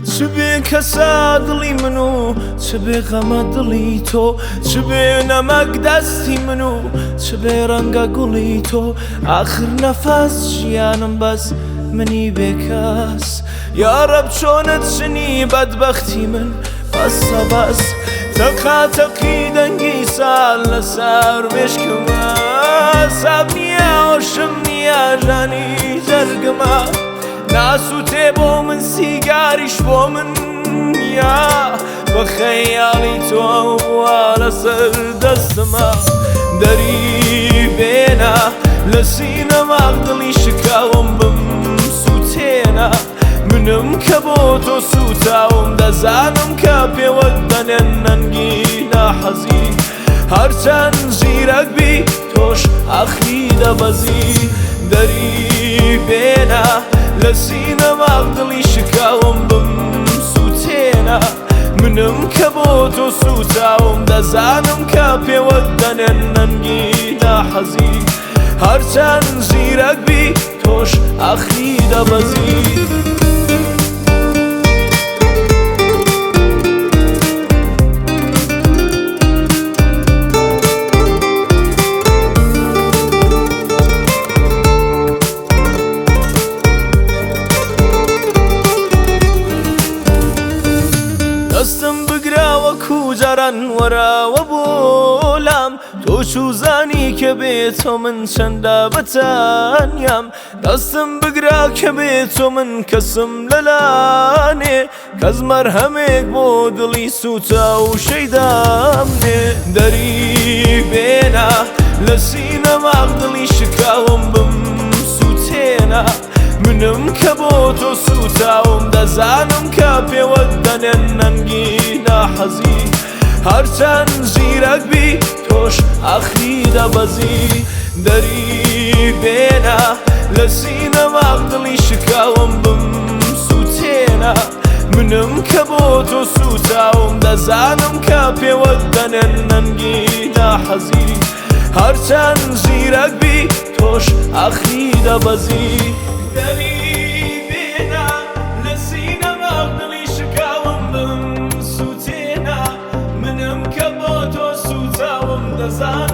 چ بێ کەسە دڵی من و چ بێ غەمە دڵی تۆ، چ بێ نەمەک دەستی من و چ بێ ڕەنگە گوڵی تۆ. ئاخر نەفەس ژیانم بەس منی بێکەس، یاڕەب چۆنت چنی بەدبەختی من بەسە بەس. تەقا تەقی دەنگی سال لەسەر مێشکمە، ساب نییە هۆشم نییە ژانی جەرگمە، ناسووتێ بۆ من سیگاریش بۆ من نییە، بە خەیاڵی تۆ وا لەسەر دەستمە. دەری بێنە لە سینەما دڵی شکاوم بم سووتێنە، منم کە بۆ تۆ سووتاوم دەزانم کە پێوە دەنێن نەنگی ناحەزی، هەرچەند زیرەک بی تۆش ئاخری دەبەزی. دەری بێنە لە سینەما دڵی شکاوم بم سووتێنە، منم کە بۆ تۆ سووتاوم دەزانم کە پێوە دەنێن نەنگی ناحەزی، هەرچەند زیرەک بی تۆش ئاخری دەبەزی. دەستم بگراوە کوجاران وەراوە بۆ لام، تۆ چوزانی کە بێ تۆ من چەندە بەتەنیام. دەستم بگرا کە بێ تۆ من کەسم لەلانێ، کەس مەرهەمێک بۆ دڵی سووتا و شەیدامنێ. دەری بێنە لە سینەما دڵی شکاوم بم سووتێنە، منم کە بۆ تۆ سووتاوم دەزانم کە پێوە دەنێن نەنگی ناحەزی، هەرچەند زیرەک بی تۆش ئاخری دەبەزی. دەری بێنە لە سینەما دڵی شکاوم بم سووتێنە، منم کە بۆ تۆ سووتاوم دەزانم کە پێوە دەنێن نەنگی ناحەزی، هەرچەند زیرەک بی تۆش ئاخری دەبەزی. دەری بێنە لە سینەما دڵی شکاوم بم سووتێنە، منم کە بۆ تۆ سووتاوم دەزانم.